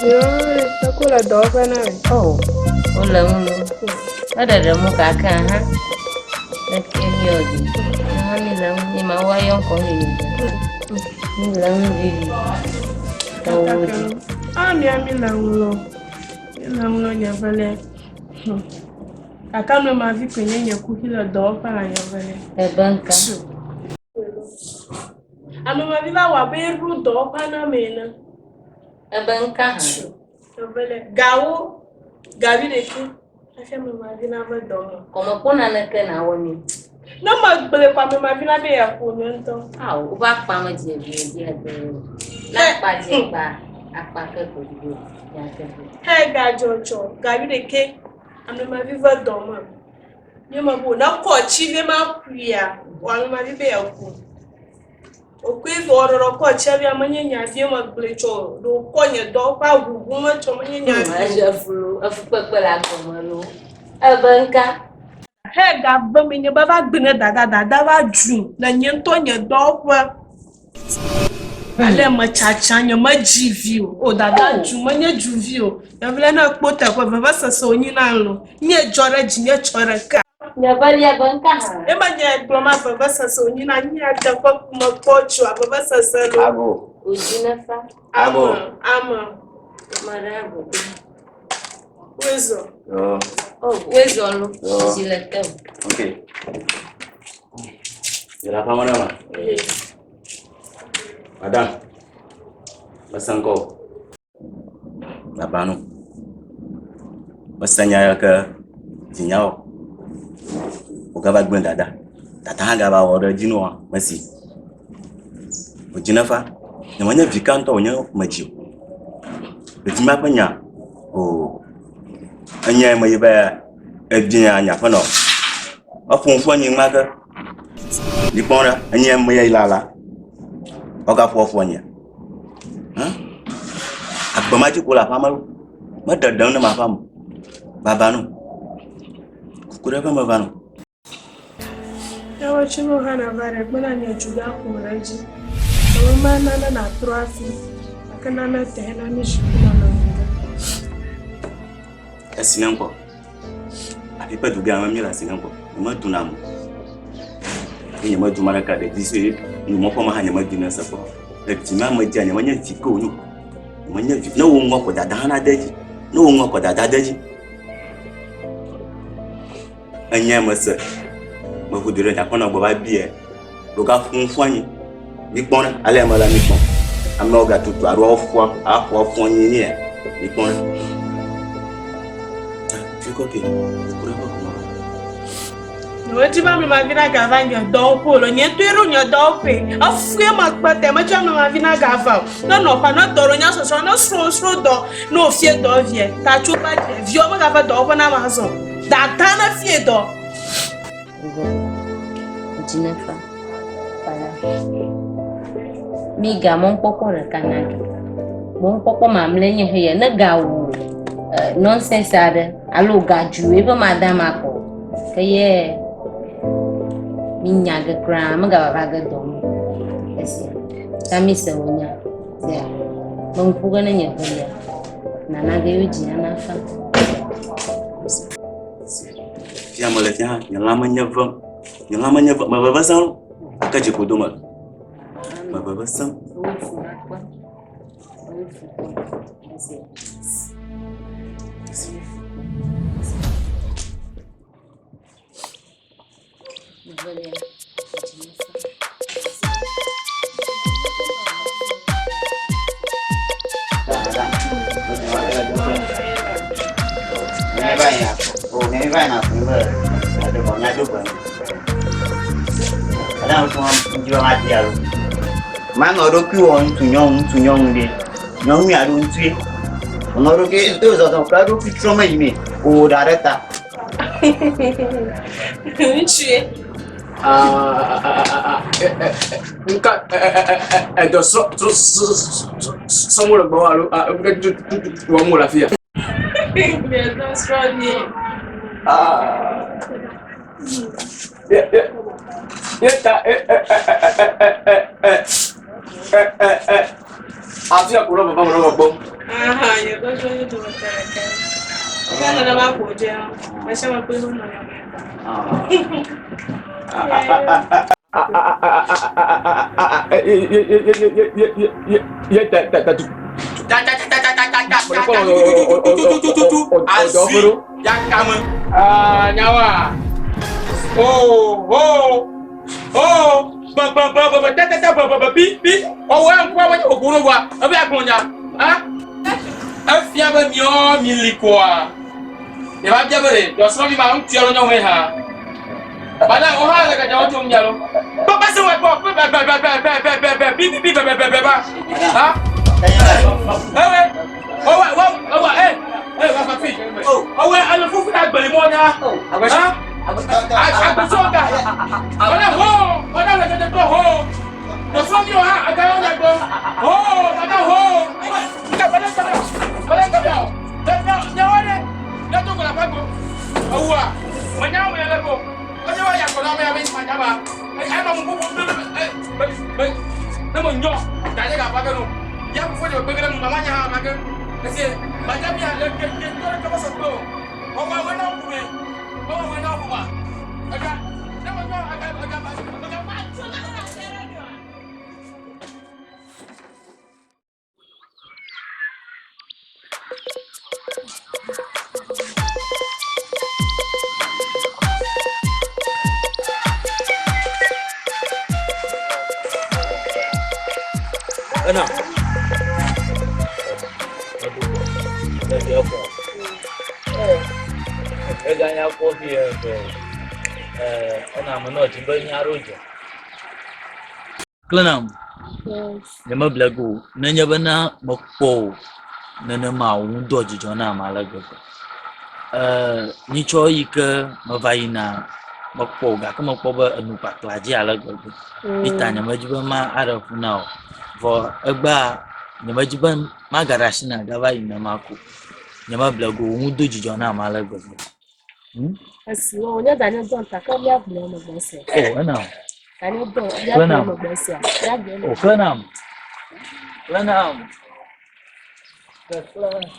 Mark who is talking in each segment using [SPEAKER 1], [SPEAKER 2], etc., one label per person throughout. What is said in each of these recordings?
[SPEAKER 1] Yo, le dɔwɔƒe na mi.
[SPEAKER 2] Oh, wole ŋu lo. Eɖeɖe mu gake hã. Leke mi ɔdi. Hã mi le ŋu. Mi ma wa yɔ ŋkɔ mi mi. Mi le ŋu vivi. Tɔwo di.
[SPEAKER 1] Ah, mia mi le ŋu lo. Mi le ŋu lo nye vele. Gake ame ma vi koe nye nye kuxi le dɔwɔƒe la nye vele.
[SPEAKER 2] Ebe ŋka.
[SPEAKER 1] Ame ma vi va wɔ abe eɖo dɔwɔƒe na ame ene.
[SPEAKER 2] Ebe ŋka hã.
[SPEAKER 1] Evele gawo gavi ɖeki hafi ame ma vi nave dɔ me.
[SPEAKER 2] Kɔmekpɔ naneke nawɔ nɛ.
[SPEAKER 1] Ne megblɔe ko ame ma vi na be yeaƒo nye ŋutɔ.
[SPEAKER 2] Ao, woƒe akpa me dze vi dzi ade. Ne akpa dze kpa, akpa ke ko dzi do. Ya ke do.
[SPEAKER 1] He gadzɔdzɔ gavi ɖeke ame ma vi ve dɔ me. Nye me bo ne kɔ tsi be ma ƒuia, wɔ ame ma vi be yeaƒo. Wòkɔe vɔ ɖɔɖɔ kɔ tsiavia menye nya vie megblɔe tsɔ o. Ɖe wòkɔ nye dɔ ƒe aʋuʋu metsɔ menye nya vie.
[SPEAKER 2] Eɖe fu lo, efukpekpe le agbe me lo. Ebe ŋka.
[SPEAKER 1] He gave me nye be va gbe ne dada, dada va dzu le nye ŋutɔ nye dɔwɔƒe. Ale metsatsa nye medzi vi o. O dada dzu menye dzu vi o. Evle ne ekpɔ teƒe vevesese wònyi na lo. Nye dzɔ ɖe dzinye tsɔ ɖeka.
[SPEAKER 2] Nye velia be ŋka hã.
[SPEAKER 1] Ema nye gblɔ ma vevesese wònyi na nye teƒe mekpɔ tsoa vevesese lo.
[SPEAKER 3] Abo.
[SPEAKER 2] Wòdzi ne fa.
[SPEAKER 3] Abo.
[SPEAKER 1] Ame.
[SPEAKER 2] Ame ɖe abo.
[SPEAKER 1] Woezɔ.
[SPEAKER 3] Yo.
[SPEAKER 2] Oh, woezɔ lo.
[SPEAKER 3] Yo.
[SPEAKER 2] Dzi le te o.
[SPEAKER 3] Ok. Yɛlɛ aƒe na ma. Madame. Mese ŋkɔ o. Baba no. Mese nya ya ke dzinyawo wogava gblẽ dada. Dada hã gava wɔ ɖe edzi nua mesi. Wòdzi nefa. Nye menye vi ka ŋutɔ wònye medzi o. Ɖevi ma ƒe nya o enye me yi be ebia nye aƒenɔ. Eƒom ƒu anyi enumake. Mikpɔ ɖa enye me yi la la wogaƒo ƒu anyia. Hã? Agbe ma dzi ko le aƒea me ɖo. Meɖeɖem ne maƒea me o. Baba no. Kuku ɖe ƒe meva no.
[SPEAKER 1] Ewɔ tsi no hã nava ɖe gbe na nye dzu gaƒo ɖe edzi. Ame ma nane natrɔ hafi gake nane te hena mi zikpui nɔnɔ mi ɖe.
[SPEAKER 3] Esi ne ŋkɔ. Afi ƒe dugã me míele asi ne ŋkɔ. Nyemeduna ame o. Hafi nyemedu ame ɖeka ɖevi sue numɔƒe me hã nyemedu ne se kpɔ. Le dzi ma me dzia nyemenye vi ke wònye o. Nyemenye vi. Ne wò ŋgɔ kɔ dada hã nade edzi. Ne wò ŋgɔ kɔ dada de edzi. Enye mese. Meʋu du ɖe nye aƒenɔ gbɔ va biae. Ɖo gaƒom ƒu anyi. Mikpɔ ɖe, ale ame la mikpɔ. Amewo gatutu alo woaƒua aƒua ƒu anyi nye ya. Mikpɔ ɖe. Fi kɔ ke. Ku ɖe ƒe ʋu
[SPEAKER 1] Nyemedi be ame mavi nagava nye dɔwɔƒe o. Le nye ŋutɔe ɖo nye dɔwɔƒe. Efue mekpe te medzi ame mavi nagava o. Ne nɔƒea, ne dɔ ɖo nya sɔsrɔ̃, ne srɔ̃ srɔ̃ dɔ, ne wòfie dɔ vie, ta tso va dze. Viwo megava dɔwɔƒe nam azɔ o. Dada ne fie dɔ.
[SPEAKER 2] Dzi nefa. Mi ga mɔnukpɔkpɔ ɖeka na mi. Mɔnukpɔkpɔ mamlɛ nye heya ne ga wò nonsense aɖe alo ga dzu eƒe madama kɔ ke ye mi nya ge kura megava va ge dɔ me esia. Ta mi se wò nya sia. Meŋku ge ne nye heya. Nana ge yo dzi nana fa.
[SPEAKER 3] Fia mele fia hã, nye lãme nye vem. Nye lãme nye vem. Meveve sem lo. Gake dzi ƒodo me. Meveve sem.
[SPEAKER 4] Manɔ ɖokui wɔ ŋutsu nyɔnu ŋutsu nyɔnu ɖe nyɔnu alo ŋutsue nɔ ɖokui do zɔzɔ kple eɖokui trɔm yi me wò ɖa ɖe ta.
[SPEAKER 1] Ŋutsue.
[SPEAKER 5] Nka ɛdɔ srɔ srɔ̃ le gbɔ alo wɔm wole afi ya.
[SPEAKER 1] Ɛdɔ srɔ̃ ni.
[SPEAKER 5] Ye ta Afi ya ko ɖe vava me ɖe gbɔ.
[SPEAKER 1] Aha, nye ƒe srɔ̃ nye dometɔ ɖeka. Ke nenema ko dze me sia ame kple eƒe nɔnɔme.
[SPEAKER 5] Yakame. Nyawa. Oh, oh, oh. Ba ba ba ba ba ta ta ta ba ba ba pi pi. Ɔwɔ ya ŋkua wɔ ogu no wa. Ebe agblɔ nya. Ha? Efia be miɔ mi li koa. Ye va bia be ɖe dɔsrɔ̃vi ma ŋuti alo nyɔnue hã. Bana wo hã le gadza wo tso mia lo. Ba ba se wa gbɔ ba ba ba ba ba ba ba ba pi pi pi ba ba ba ba ba. Ha? Ewe. Owe wo owe eh eh wa fa fi. Owe ale fufu na gbeli mo nya. Ha? Agbesɔ ga. Bana ho, bana le tete to ho. Dɔsrɔ̃vi wo hã aga wo nya gbɔ. Ho, bana ho. Bana kabia. Bana kabia. Nya wa ɖe. Ne to gbɔna ƒe go. Ewua. Menya wo le go. Enye wa ya kɔna me ame ma nyaba. Enɔ mu bubu be be be ne mo nyɔ. Ga nye ga va ke no. Ya fofo nye be ke nu mama nya ha ma ke. Ese ma nya bia le ke ke to le ke so kpe o. Wo wa we na ku me. Wo wa we na ku ma. Ega ne mo nyɔ aga aga aga ma.
[SPEAKER 3] Ena. Ega nya kpɔ fi ye be ena me nɔ dzi be nya ɖo dze. Klenam. Nyemeble go o. Nenye bena mekpɔ wò nenema wò ŋu doa dzidzɔ nam ale gbegbe. Nyitsɔ yi ke meva yina mekpɔ wò gake mekpɔ be enu kpakpla dzi ale gbegbe. Eyi ta nyemedi be maɖe fu na wò o. Vɔ egbea nyemedi be magaɖe asi nàgava yi nenema ko o. Nyemeble go o. Wò ŋu do dzidzɔ nam ale gbegbe.
[SPEAKER 6] Esi wo nye danye dɔn ta ke míagblɔ megbe se.
[SPEAKER 3] O ena.
[SPEAKER 6] Danye dɔn míagblɔ megbe sea. Míagblɔ
[SPEAKER 3] O klenam. Klenam. Klenam.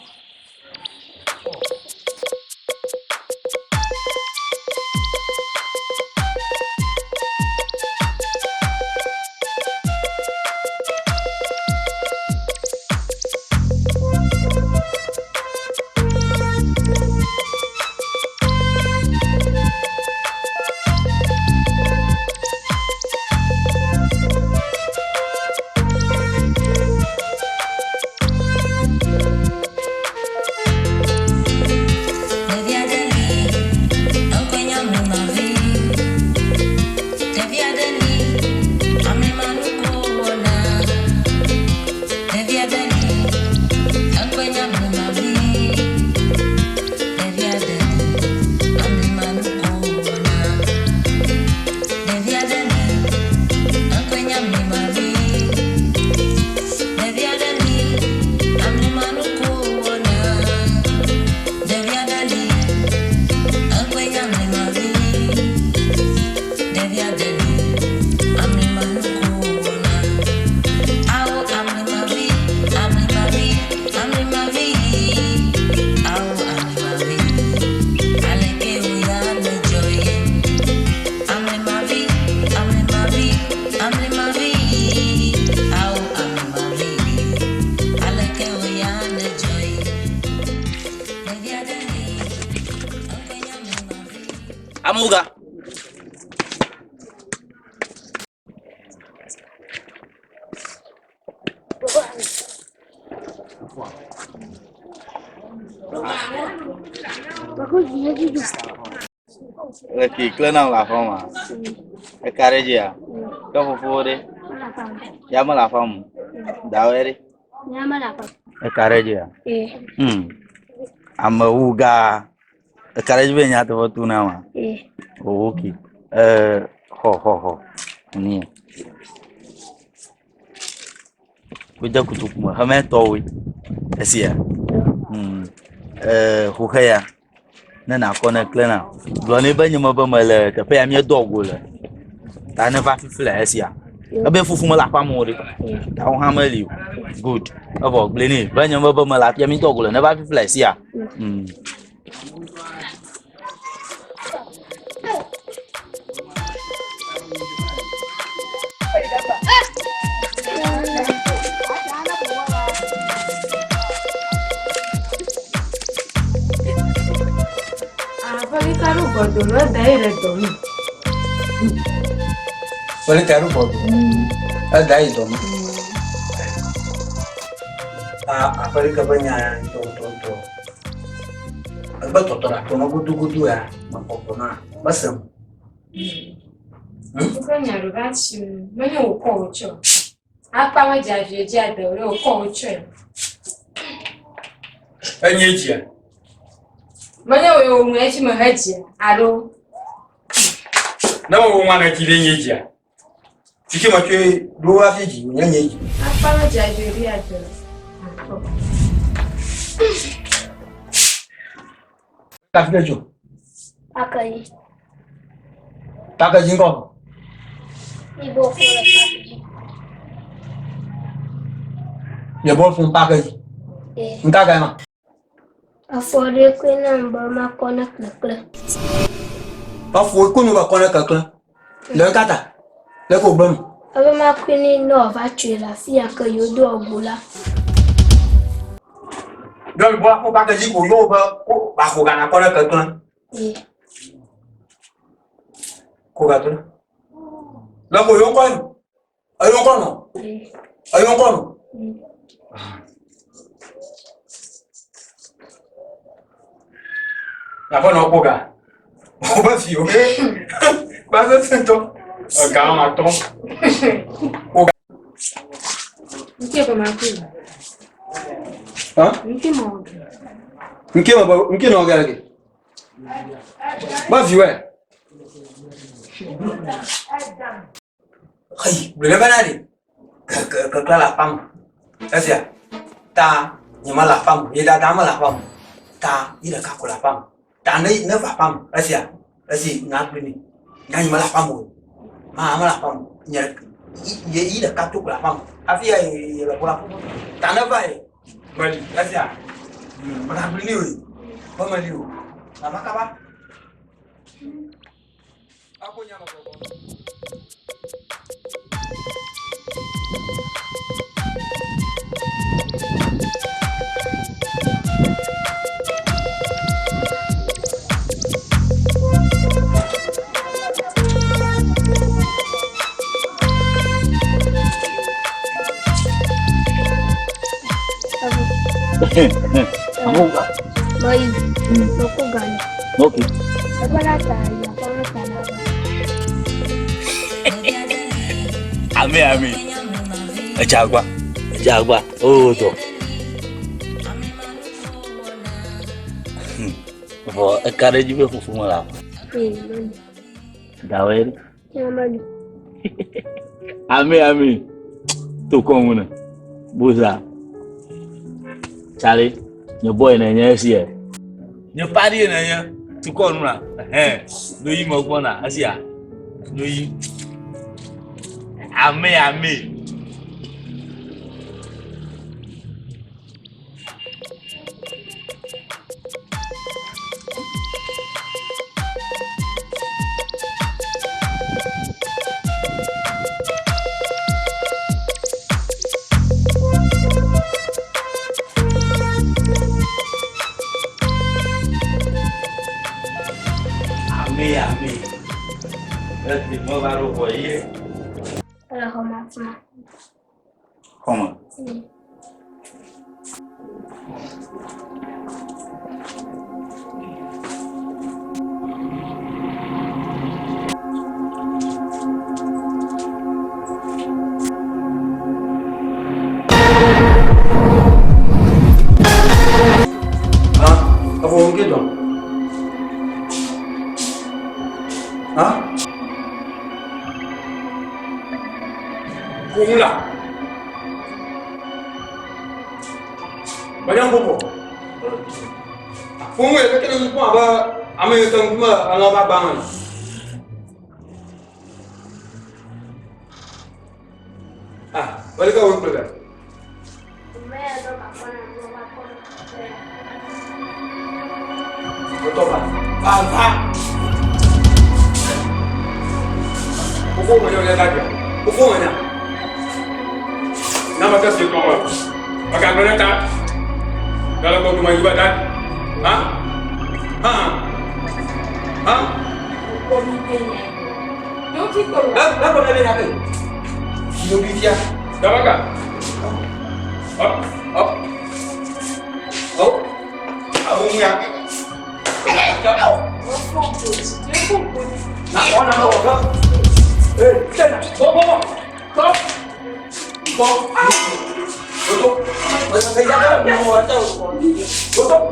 [SPEAKER 3] Amuga.
[SPEAKER 4] Le ke kle nam le aƒe ma. Eka ɖe dzia? Ke fofowo ɖe? Ya mele aƒe me. Dawɔe ɖe? Eka ɖe dzia? Amewu gã. Eka ɖe dzi be nyateƒe to na ma? Oh, ok. Xɔ xɔ xɔ. Ni. Wode kotoku me xeme tɔwoe. Esia. Xoxe ya. Ne nakɔ ne kle na. Gblɔ nɛ be nye me be mele teƒe ya míedoa go le. Ta ne va fifi le esia. Ebe fufu mele aƒea me o ɖe. Dawo hã meli o. Good. Evɔ gblɔe nɛ be nye mebe mele afia mi tɔ gblɔ ne va fifla sia.
[SPEAKER 1] Aƒelika ɖo gbɔdo lo eda yi le dɔ me.
[SPEAKER 7] Aƒelika ɖo gbɔdo eda yi dɔ me. Aƒelika ƒe nya ŋutɔŋutɔŋutɔ. Egbe tɔtɔ ɖe aƒeme godogodo ya mekpɔkpɔ na mesem.
[SPEAKER 1] Woƒe nya ɖo va tsi menye wòkɔ wòtsɔ. Akpa medze avie dzi ade o ɖe wòkɔ wòtsɔe.
[SPEAKER 5] Enye dzia?
[SPEAKER 1] Menye wòe wò ŋue fi me hedzia alo?
[SPEAKER 5] Ne wò ŋua ne dzi ɖe nye dzia?
[SPEAKER 7] Fike me tsoe ɖo hafi dzi wònye nye dzi.
[SPEAKER 1] Akpa medze avie dzi ade o.
[SPEAKER 7] Kafi ɖe tso.
[SPEAKER 8] Pakeji.
[SPEAKER 7] Pakeji ŋkɔ.
[SPEAKER 8] Ibo fún le pakeji.
[SPEAKER 7] Yɛ bɔ fún pakeji.
[SPEAKER 8] Ee.
[SPEAKER 7] Nka ga ma.
[SPEAKER 8] Afɔ ɖe koe nam be makɔ ne klekle.
[SPEAKER 7] Afɔ ko nu be kɔ ne klekle. Le nkata. Le ko gbe nu.
[SPEAKER 8] Ebe makɔe nɛ ne wòava tsoe le afi ya ke yewodoa go la.
[SPEAKER 7] Ɖɔ mi bɔ akpɔ pakeji ko yɔ be ko ba xɔ ga nakɔ ne klekle.
[SPEAKER 8] Ee.
[SPEAKER 7] Ko ga to. Le ko yɔ ŋkɔ nu. Eyɔ ŋkɔ nɔ.
[SPEAKER 8] Ee.
[SPEAKER 7] Eyɔ ŋkɔ nɔ.
[SPEAKER 8] Ee.
[SPEAKER 5] Aƒe nɔ kpɔ ga. Wobe vi wo. Gba sese ŋutɔ. Ega wɔme atɔ̃.
[SPEAKER 1] Nke be makɔe.
[SPEAKER 7] Hã?
[SPEAKER 1] Nke ma wɔ ge.
[SPEAKER 7] Nke me be nke nɔ ge ke. Be vi wɔe. Xeyi gblɔe bena ɖe keklẽ le aƒea me. Esia ta nye mele aƒea me o, ye dada mele aƒea me o. Ta yi ɖeka ko le aƒea me. Ta ne ne va aƒea me esia esi nagblɔe nɛ. Nya nye mele aƒea me o. Maa mele aƒea me o. Nye ye yi ɖeka to ko le aƒea me hafi ya ye le ƒo la. Ta ne va ye meli esia megagblɔe nɛ o be meli o. Nava kaba.
[SPEAKER 8] Mayi, mekɔ ga nɛ.
[SPEAKER 4] Okay.
[SPEAKER 8] Ebe la ta yi aƒe me ta na va.
[SPEAKER 4] Ame ame. Edze agba. Edze agba. Oo dɔ. Vɔ eka ɖe edzi be fufu me le aƒe.
[SPEAKER 8] Ee, meli.
[SPEAKER 4] Dawɔe.
[SPEAKER 8] Ya meli.
[SPEAKER 4] Ame ame. Tokɔ ŋu ne. Boza. Charlie, nye boy ne nye esia. Nye pari ne nye. Tukɔ nu la. Ɛhɛn. No yi me gbɔna esia. No yi. Ame ame. Ame ame. Esi me va ɖo ʋɔ ye.
[SPEAKER 8] Ele xɔme afi ma.
[SPEAKER 4] Xɔme.
[SPEAKER 7] Ah, afɔ nke dɔ. Ah?
[SPEAKER 5] Ƒo nu la. Menye ŋkɔkɔ. Ƒo nu le keke ne ŋkɔ abe ame yi ke ŋkume elã va gbã ene. Ah, wale ka wo kple ga. Wotɔ va. Va va. Fofo me nyɔ da bia. Fofo me nya. Na ma ka se kɔ ma. Ma ka gbɛrɛ ta. Gala kɔ tuma yiba da. Ha? Ha? Ha? La la ko na be na ke. Yo bi fia. Dabaka. Hop, hop. Hop. Awo mu ya. Na ona na wo. Eh, tena. Bo bo bo. Stop. Bo. Bo. Bo. Bo. Stop.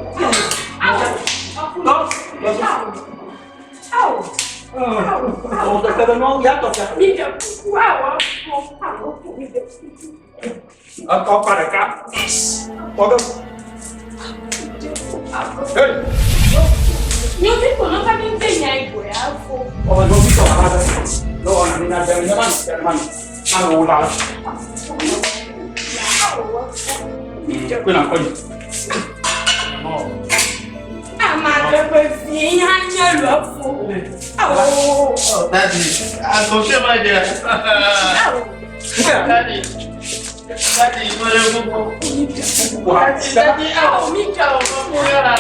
[SPEAKER 4] Daddy, àtúnṣe máa jẹ. Daddy, Daddy, ìmọ̀lẹ̀ gbogbo. Daddy, Daddy, àwọn mi kà ọ̀rọ̀ mú yàrá.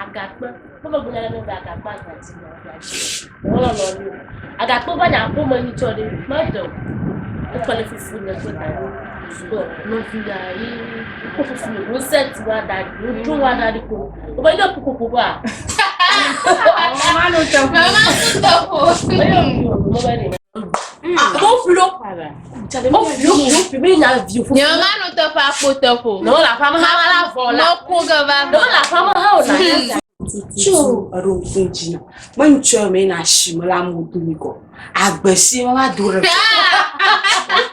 [SPEAKER 6] Agakpe, kpɔbɔ gbɔna ɖe be agakpe agbati na agbati. Wɔlɔlɔ ni o. Agakpe va nya ƒome nyitsɔ ɖe meɖe o. Ekpe le fufu le kpe da ɖi. Zugbe nɔvi ya yi wokɔ fufu le wo sɛti wa da ɖi, wodzo wa da ɖi ko. Wobe ne ƒuƒoƒo ba.
[SPEAKER 1] Mama no tɛ ƒo.
[SPEAKER 9] Mama no tɛ ƒo.
[SPEAKER 6] Eyo mo bɛ ne. Mo flo. Mo flo mo flo mi nya vi o.
[SPEAKER 9] Nye ma no tɛ ƒo akpo tɛ ƒo.
[SPEAKER 6] Ne wole aƒea me hã la vɔ la.
[SPEAKER 9] Mɔko ge va.
[SPEAKER 6] Ne wole aƒea me hã o na ya.
[SPEAKER 1] Tso eɖo ŋku dzi na. Me ŋutsɔ me na shi me la amewo domi kɔ. Agbe si me va do ɖe.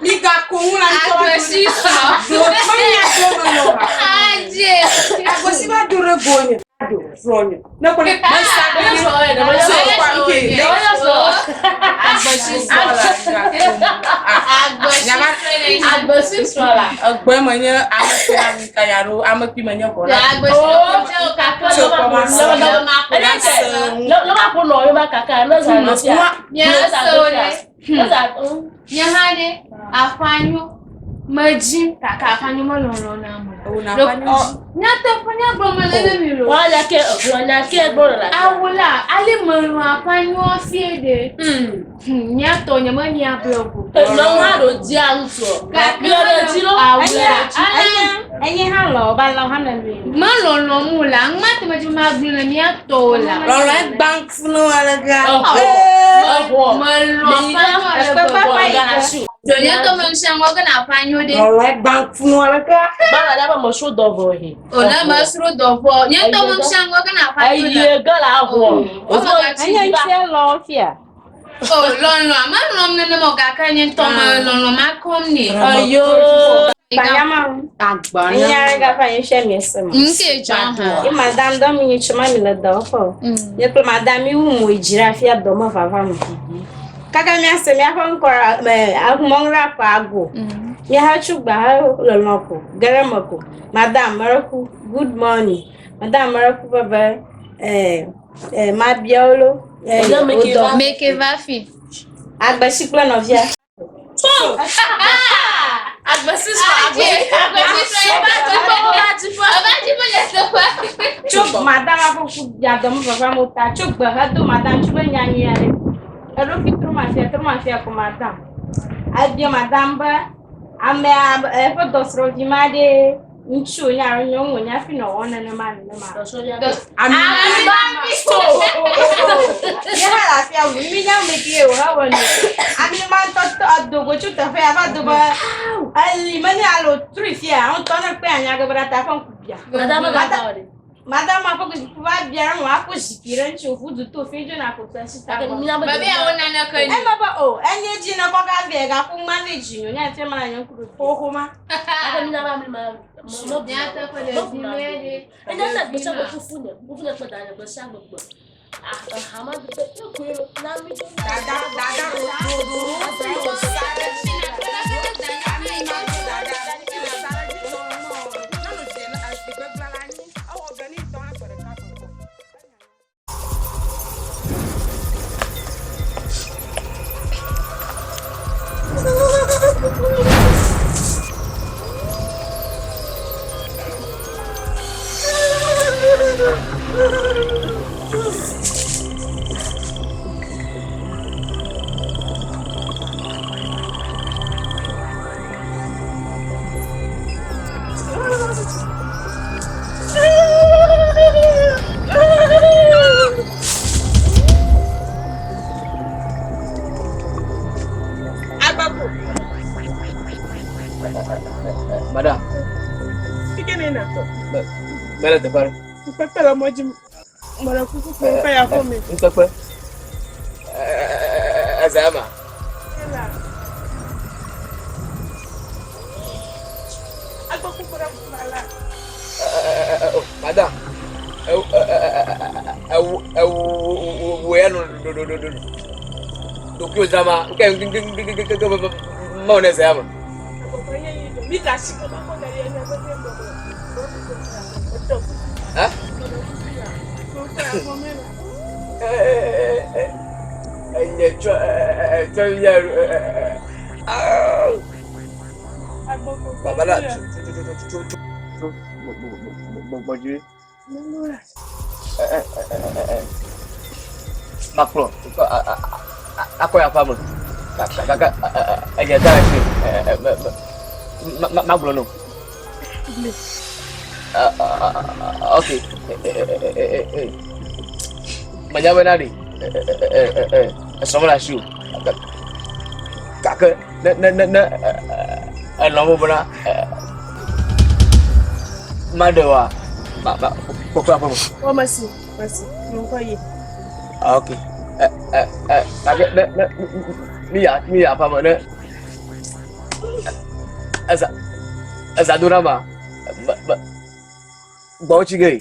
[SPEAKER 1] Mi gako ŋu la ŋutɔ va do ɖe.
[SPEAKER 9] Agbe si srɔ̃.
[SPEAKER 1] Me nya do me nɔ.
[SPEAKER 9] Adze.
[SPEAKER 1] Agbe si va do ɖe go nye. Do srɔ̃ nye. Ne kpɔ ne me sa ɖe
[SPEAKER 6] Ne srɔ̃ ye, ne me
[SPEAKER 1] srɔ̃ kɔ nke.
[SPEAKER 6] Ne me srɔ̃.
[SPEAKER 1] Agbe si srɔ̃ la.
[SPEAKER 9] Agbe si srɔ̃.
[SPEAKER 6] Agbe si srɔ̃ la.
[SPEAKER 1] Egbe me nye ame si ame kaya ɖo ame kpui me nye gɔ la.
[SPEAKER 9] Agbe si srɔ̃.
[SPEAKER 1] Tso kɔ ma se.
[SPEAKER 6] Ne ma ƒo nɔ yɔ ma kaka ne zã ne fia.
[SPEAKER 9] Nye se wo ɖe.
[SPEAKER 6] Ne zã.
[SPEAKER 9] Nye hã ɖe aƒanyo medzi kaka aƒanyo melɔlɔ na ame. Nyateƒe nya gblɔm mele ne mi lo.
[SPEAKER 6] Wa nya ke egblɔ nya ke egblɔ le la.
[SPEAKER 9] Awu la ale melɔ aƒanyo fie ɖe. Mía tɔ nye me mía ble go.
[SPEAKER 6] Nyɔnu hã ɖo dzia ŋutsuɔ. Mi le ɖe dzi lo.
[SPEAKER 9] Awu la ale
[SPEAKER 2] Enye hã lɔ ba lɔ hã le mi.
[SPEAKER 9] melɔlɔ mu la ŋma te medzi ma gblɔ le mía tɔwo la.
[SPEAKER 1] Lɔlɔ egbã funu ale gã.
[SPEAKER 6] Exɔ.
[SPEAKER 9] Melɔ aƒanyo ale gbegbe. Nye tɔ me ŋusia ŋgɔ ke na aƒanyo ɖe.
[SPEAKER 1] Lɔlɔ egbã funu ale gã.
[SPEAKER 6] Bala ɖe be mesro dɔ vɔ he.
[SPEAKER 9] O ne mesro dɔ vɔ. Nye tɔ me ŋusia ŋgɔ ke na aƒanyo ɖe.
[SPEAKER 6] Eye ge la xɔ.
[SPEAKER 2] Enye ŋutia lɔ fia.
[SPEAKER 9] O lɔlɔa melɔm nenema o gake nye ŋutɔ me lɔlɔ ma kɔm nɛ.
[SPEAKER 6] Eyo.
[SPEAKER 1] Agba
[SPEAKER 2] Enye ɖe gaƒe anyi fia mi ese ma.
[SPEAKER 9] Nke dzɔ hã.
[SPEAKER 2] Ye madame dɔ mi nye tsoma mi le dɔwɔƒe o. Nye kple madame mi wu mo dzi ɖe afia dɔ me vava me. Kaka miase miaƒe ŋkɔ me ahumɔŋ ɖe akɔ ago.
[SPEAKER 1] Míahe tso gba he le lɔ̃ ko, ge ɖe eme ko. Madam mereku, good morning. Madam mereku be be eh, eh, mabia wo lo. Eh, wodɔ.
[SPEAKER 9] Meke va fi.
[SPEAKER 1] Agbesi kple nɔvia.
[SPEAKER 6] Agbesi srɔ̃, agbesi srɔ̃, eva dziƒo, eva dziƒo,
[SPEAKER 9] eva dziƒo le teƒe.
[SPEAKER 1] Tso madam aƒe ku yadɔ me vava mo ta tso gbe hedo madam tso be nya nyui aɖe. Eɖokui trɔ mafia trɔ mafia ko madam. Ebia madam be amea eƒe dɔsrɔ̃vi ma ɖe ŋutsu wònye alo nyɔnu wònye hafi nɔ wɔm nenema nenema. Nye hã le afia wu mi nya ame ke wò hewɔ nu. Ami ma ŋutɔ tɔ do go tso teƒe ya va do be eli menye alo trui fia ŋutɔ ne kpe anya ge be ɖe ta ƒe ŋku bia. Madame ma ƒe ku va bia nu aƒo zikpui ɖe ŋuti wòƒu du to fi dzo na ko tɔ si ta gbɔ.
[SPEAKER 9] Mebia wo naneke ni.
[SPEAKER 1] Eme be o enye dzi ne kɔ ga vɛ gaƒo ŋma vɛ dzi nyo nya fia ma la nye ŋku ɖo xoxo ma.
[SPEAKER 9] Nyateƒe ɖevi mɛ ɖe.
[SPEAKER 1] Dada dada ɖoɖo sa ɖe dzi. Agbaku.
[SPEAKER 5] Madam.
[SPEAKER 1] Fike ne na.
[SPEAKER 5] Mele teƒe aɖe.
[SPEAKER 1] Ŋkpekpe le mɔ dzi mele kuku ƒom ƒe ya ƒome.
[SPEAKER 5] Ŋkpekpe. Eza ema.
[SPEAKER 1] Agbaku kura la.
[SPEAKER 5] Madam. Ewu ewu ewu ya no do do do do. Ɖokuiwò dzram nke nke nke nke nke mewɔ ne eza ya me. Enye tsɔ tsɔ ya Baba la tso tso tso tso tso tso gbɔdzi. Makplɔ akɔ ya ƒe ame gake enye da ɖe magblɔ no. Ok menya bena ɖe esrɔ̃ mele asi o gake ne ne ne ne elɔ̃ mo bena maɖe wa ma ma kpɔkpɔ aƒe me.
[SPEAKER 1] Wọ́n ma si ma si mo kɔ yi.
[SPEAKER 5] Ah, ok ɛ ɛ ɛ gake ne ne mi ya mi ya aƒe me ne eza eza do na ma me me gbɔwo tsi ge yi.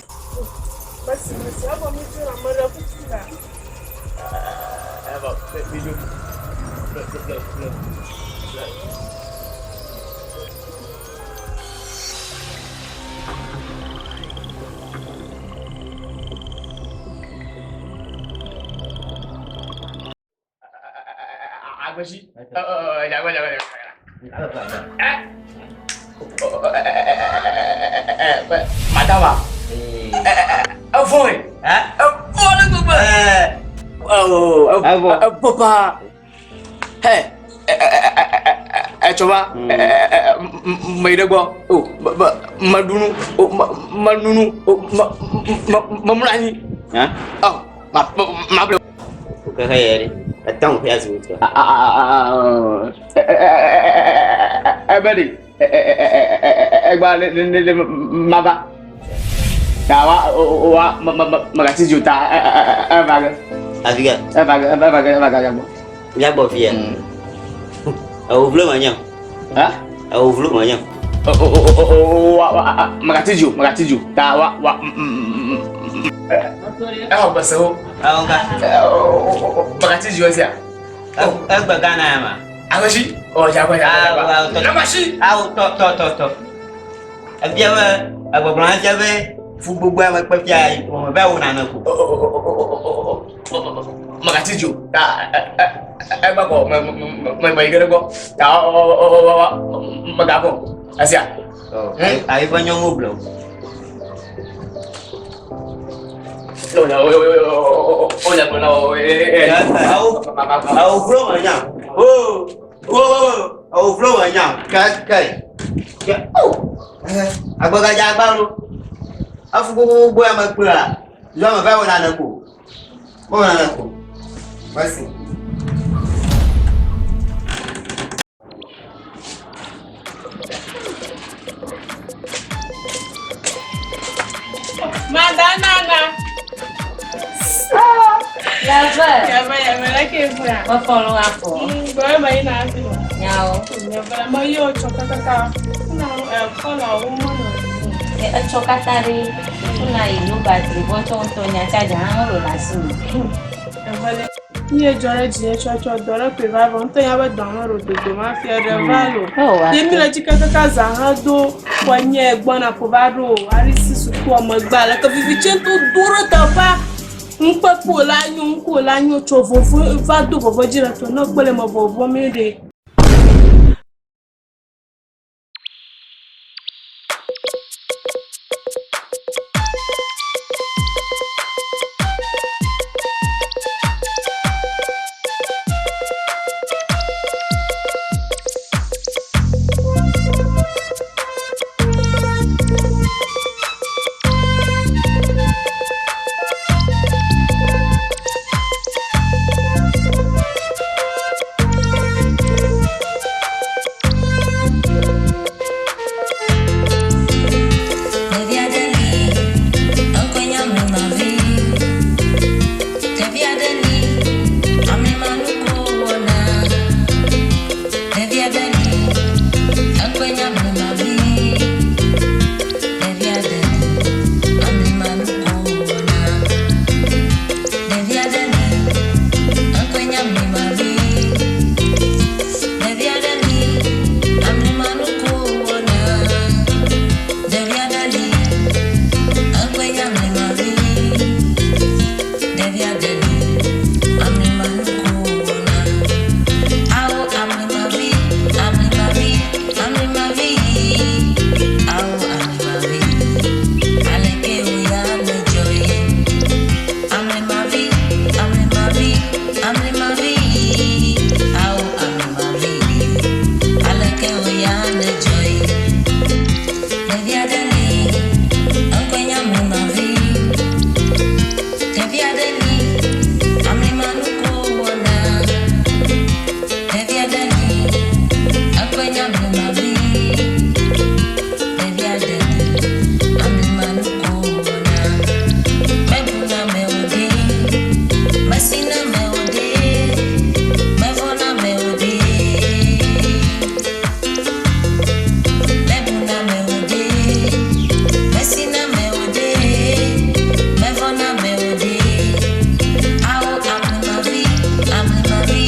[SPEAKER 1] Ma si ma si abɔ mi tso na me ɖe kuku la.
[SPEAKER 5] Ɛ ɛ mi dzo. Ble ble ble ble ble. Agbesi. Madama. Evɔ ye. Evɔ le gbegbe. Evɔ paa. Hɛ. Etsɔ va. Meyi ɖe gbɔ. O meɖu nu. Menu nu. Memlɔ anyi. Ɔ mable.
[SPEAKER 3] Kexe yɛ ɖe. Etɔ ŋu ƒe azu ŋutɔ.
[SPEAKER 5] Ebe ɖe. Egba ne ne ne mava. Ta wa wa megati dzo ta eva ge.
[SPEAKER 3] Afi ke.
[SPEAKER 5] Eva ge eva ge eva ge gbɔ.
[SPEAKER 3] Mía gbɔ fia. Ewo vlo menye.
[SPEAKER 5] Ha?
[SPEAKER 3] Ewo vlo menye.
[SPEAKER 5] Wa megati dzo megati dzo ta wa wa. Exɔ gbesewo.
[SPEAKER 3] Ewo ka.
[SPEAKER 5] Megati dzo esia.
[SPEAKER 3] Egbe Ghana ya ma.
[SPEAKER 5] Amesi. Oh, dze agba, dze agba, dze agba. Na masi.
[SPEAKER 7] Awo tɔ tɔ tɔ tɔ. Ebia be egbɔgblɔ hã fia be fu gbogbo ame kpe fia wɔme be wò nane ko.
[SPEAKER 5] Megati dzo ta egba kɔ me me me yi ge ɖe gbɔ ta megavɔ esia.
[SPEAKER 7] Ayi ƒe nyɔnu gblɔ. Awo vlo me nya. O o awo vlo me nya. Ke ke ke o. Agbegadza agba lo. Afu gbogbo ame kplea. Zɔ me va wɔ nane ko. Wɔ nane ko. Mesi.
[SPEAKER 1] Madame Nana.
[SPEAKER 2] Yave.
[SPEAKER 1] Yave, yave, la ke fura.
[SPEAKER 2] Mefɔ lo afɔ.
[SPEAKER 1] Gbɔ ma yi na fi.
[SPEAKER 2] Nyawo.
[SPEAKER 1] Yave, ma yi o tsɔ kakaka. Kuna kɔla wo mɔ nɔ.
[SPEAKER 2] Etsɔ katã ɖe kuna yi no batri vɔ tsɔ ŋutɔ nya tsadza hã mele le asi me.
[SPEAKER 1] Yave, Nye dzɔ ɖe dzinye tsɔtsɔ dɔ ɖe koe va vɔ ŋutɔ ya be dɔ me ɖo dodo ma fia ɖe va lo. Ye mi le dzi kakaka zã hã do kɔ nye gbɔna ko va ɖo arisi sukua megbe ale ke vivitse ŋutɔ do ɖe teƒea. Ŋukpekpe la nyo ŋku la nyo tso vovo va do vovo dzi le to ne kpe le me vovo mi ɖe.
[SPEAKER 10] Ɖevi aɖe li, eŋkɔe nye Amlimavi. Ɖevi aɖe li, Amlimanuko wɔna. Ɖevi aɖe li, eŋkɔe nye Amlimavi. Ɖevi aɖe li, Amlimanuko wɔna. Ɖevi aɖe li, eŋkɔe nye Amlimavi. Ɖevi aɖe li, Amlimanuko wɔna. Ɖevi aɖe li, eŋkɔe nye Amlimavi. Ɖevi aɖe li, Amlimanuko wɔna. Awo Amlimavi, Amlimavi, Amlimavi. Awo Amlimavi, aleke wo ya nedzɔ ye? Amlimavi, Amlimavi, Amlimavi. Awo Amlimavi, aleke wo ya nedzɔ ye? Ɖevi aɖe li, eŋkɔe nye Amlimavi. Ɖevi aɖe li, Amlimanuko wɔna. Ɖevi aɖe li, eŋkɔe nye Amlimavi. Ɖevi aɖe li, Amlimanuko wɔna. Mebuna ame o ɖe, mesina ame o ɖe, mevɔ̃na ame o ɖe. Mebuna ame o ɖe, mesina ame o ɖe, mevɔ̃na ame o ɖe. Awo Amlimavi, Amlimavi,